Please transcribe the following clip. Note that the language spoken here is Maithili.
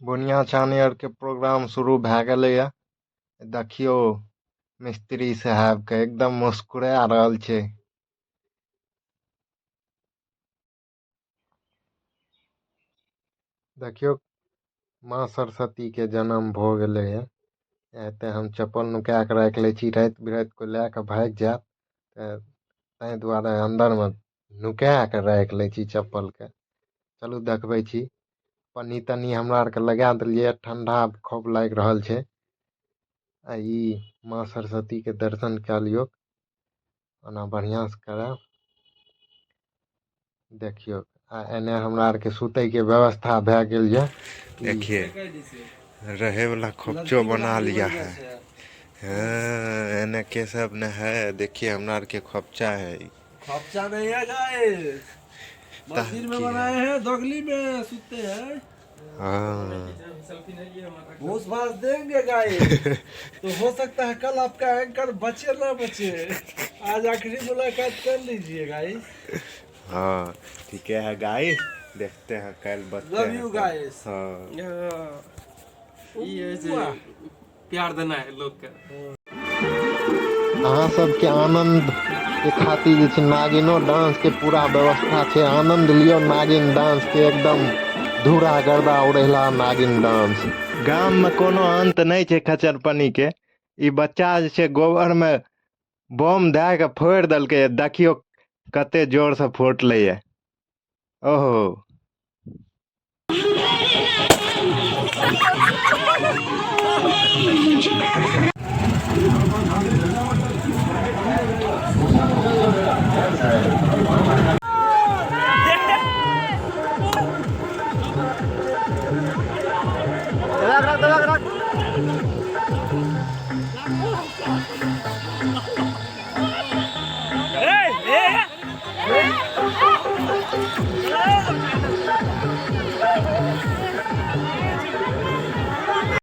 बुनिया छानी आर के प्रोग्राम शुरू भए गेले या। देखियो मिस्त्री साहब के एकदम मुस्कुरा रहल छै। देखियो माँ सरस्वती के जन्म भ गेले या। एते हम चप्पल नुका के राख ले छी, रात बिरात कोई लए के भाग जायत ते दुआरे अंदर में नुका के राख ले छी चप्पल के। चलू देखबे छी। पन्नी तन्नी हमरा आर के लगा देलिए, ठंडा खूब लाग रहल छै। आ ई माँ सरस्वती के दर्शन कर लियो, ओना बढ़िया से करब। देखियो आ एने हमरा आर के सुते के व्यवस्था भए गेल ये। देखिए रहे वाला खोपचो बना लिया है। हाँ, एने के सब न है। देखिए हमरा आर के खोपचा है। खोपचा नहीं है गाइस, मंदिर में बनाए हैं, दोगली में सुते हैं। हाँ। घूस भास देंगे गाइस तो हो सकता है कल आपका एंकर बचे ना बचे। आज आखिरी मुलाकात कर लीजिए गाइस। हाँ ठीक है गाइस, देखते हैं कल बचते लव हैं you कल। गाइस। हाँ। ये जे प्यार देना है लोग के। अहाँ सबके आनंद के खातिर जे छै नागिनो डांस के पूरा व्यवस्था छै। आनंद लियो नागिन डांस के, एकदम धूरा गर्दा उड़ेला नागिन डांस। गाम में कोनो अंत नहीं छै खचरपनी के। ई बच्चा जे छै गोबर में बम दए के फोड़ि देलकै, देखियो कते जोर से फूटलै ये। ओहो। रख रख रख रख।